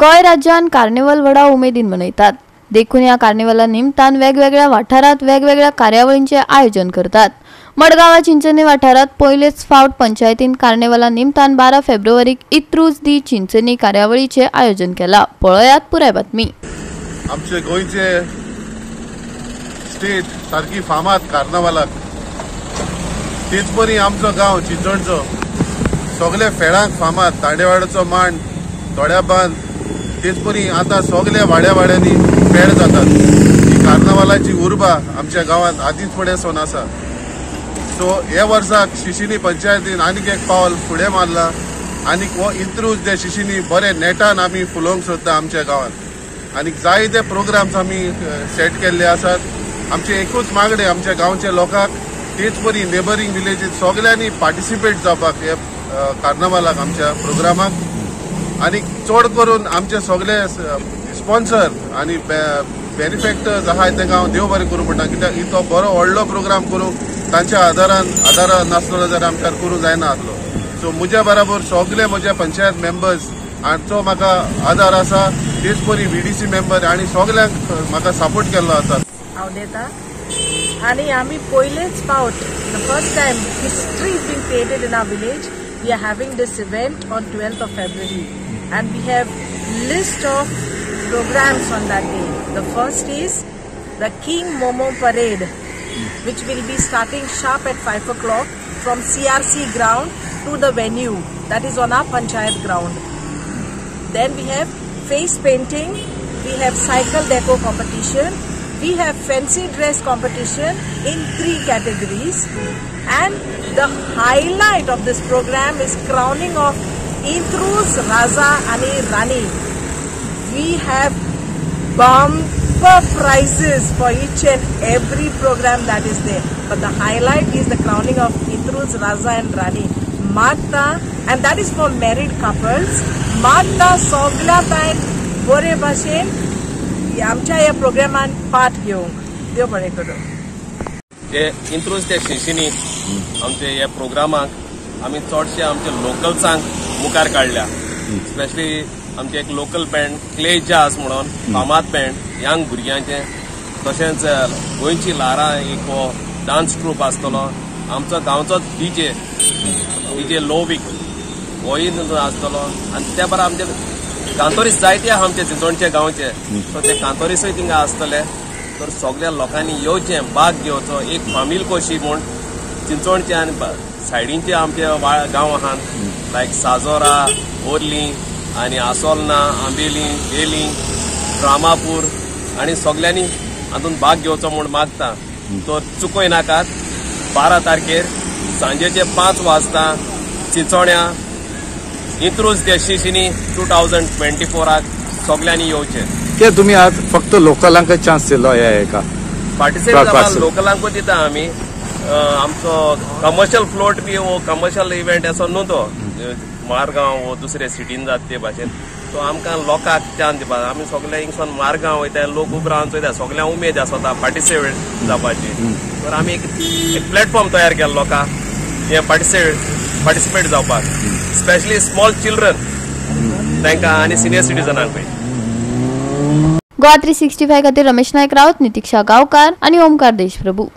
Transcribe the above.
गोंय राज्यान कार्निवल व्हडा उमेदीन मनयतात. देखून ह्या कार्निवला निमतान वेगवेगळ्या वाठारांत वेगवेगळ्या कार्यावळींचे आयोजन करतात. मडगांवा चिंचणी वाठारांत पयलेच फावट पंचायतीन कार्निवला निमतान 12 फेब्रुवारीक इंत्रूज दी चिंचणी कार्यावळीचे आयोजन केला. पळयात पुराय बातमी. आमचे गोंयचे स्टेट सारकी फामाद कार्नावालाक, तेच परी आमचो गांव चिंचणचो सगळे फेळांक फामाद, तांडेवाड्याचो मांड, थोड्या बांद, तेच परी आतां सगळे वाड्या वाड्यांनी फेळ जातात. ही कार्नावालाची उर्बा आमच्या गांवांत आदींच फुडें सोन आसा. सो हे वर्साक शिशिनी पंचायतीन आनीक एक पावल फुडें मारला आनीक हो इंत्रूज दे शिशिनी बरे नेटान आमी फुलोवंक सोदता आमच्या गांवांत. आनीक जायते प्रोग्राम्स आमी सेट केल्ले आसात. आमचे एकूच मागणें आमच्या गांवच्या लोकांक, तेच परी नेबरींग विलेजीत सगळ्यांनी पार्टिसिपेट जावपाक हे कार्नावालाक आमच्या प्रोग्रामाक. आनी चड करून आमचे सगळे स्पॉन्सर आनी बेनिफॅक्टर्स आहाय तांकां हांव देव बरें करूं म्हणटा, कित्याक तो बरो व्हडलो प्रोग्राम करूंक तांच्या आदारान नासलो जाल्यार आमच्यार करूंक जायना आसलो. सो म्हज्या बराबर सगळे म्हज्या पंचायत मेंबर्स हांचो म्हाका आदार आसा, तेच परी VDC member आनी सगळ्यांक म्हाका सपोर्ट केल्लो आसा. हांव देता आनी आमी पयलेच फावट, the first time history is been created in our village. We are having this event on 12th of February and we have list of programs on that day. The first is the King Momo Parade, which will be starting sharp at 5 o'clock from CRC ground to the venue, that is on our panchayat ground. Then we have face painting, we have cycle deco competition, we have fancy dress competition in 3 categories, and the highlight of this program is crowning of Intruz Raza Ani Rani. We have bumper prizes for each and every program that is there, but the highlight is the crowning of Intruz Raza and Rani. Mata, and that is for married couples. Mata sogla tain bore bhashen आमच्या ह्या प्रोग्रामान part घेवंक देव बरें करूं. हे इंत्रूज ते शिशिनी आमचे ह्या प्रोग्रामाक आमी चडशे आमचे लोकल्सांक मुखार काडल्या. स्पेशली आमचे एक लोकल बँड क्ले जास म्हणून फामाद बँड यंग भुरग्यांचे, तशेंच गोंयची ल्हारां एक हो डान्स ट्रूप आसतलो. आमचो गांवचोच डीजे लोवीक होय आसतलो. आनी त्या बरोबर आमचे कांतोरीस जायते आहा आमचे चिंचोणचे गांवचे, सो ते कांतोरीसूय थिंगा आसतले. तर सगळ्या लोकांनी येवचें, भाग घेवचो, एक फामील कशी म्हूण चिंचोणचे आनी सायडींचे आमचे गांव आहात लायक साजोरा, ओर्ली आनी आसोलना, आंबेली, वेली, रामापूर आनी सगळ्यांनी हातूंत भाग घेवचो म्हूण मागता. तर चुकय नाकात, 12 तारखेर सांजेचे 5 वाजता चिंचोण्या इंत्रूज दे शिशिनी 2024 सगळ्यांनी येवचे. ते तुम्ही आज फक्त लोकलांक चान्स दिलो ह्या एका पार्टिसिपेट लोकलांकूच दिता आमी. आमचो कमर्शियल फ्लोट बी हो कमर्शियल इव्हेंट असो न्हू तो मारगांव वो दुसरे सिटीन जाता ते भाशेन. सो आमकां लोकांक चान्स दिवपाक आमी सगळे हिंगसून मारगांव वयता, लोक उब रावन चोयता, सगळ्यांक उमेद आसता पार्टिसिपेट जावपाची. तर आमी एक प्लॅटफॉर्म तयार केलो लोकांक हे पार्टिसिपेट जावपाक, स्पेशली स्मॉल चिल्ड्रन तांकां आनी सिनियर सिटीजनांकूय. गोवा 365 खातीर रमेश नायक राऊत, नितिक्षा गांवकार आनी ओमकार देशप्रभू.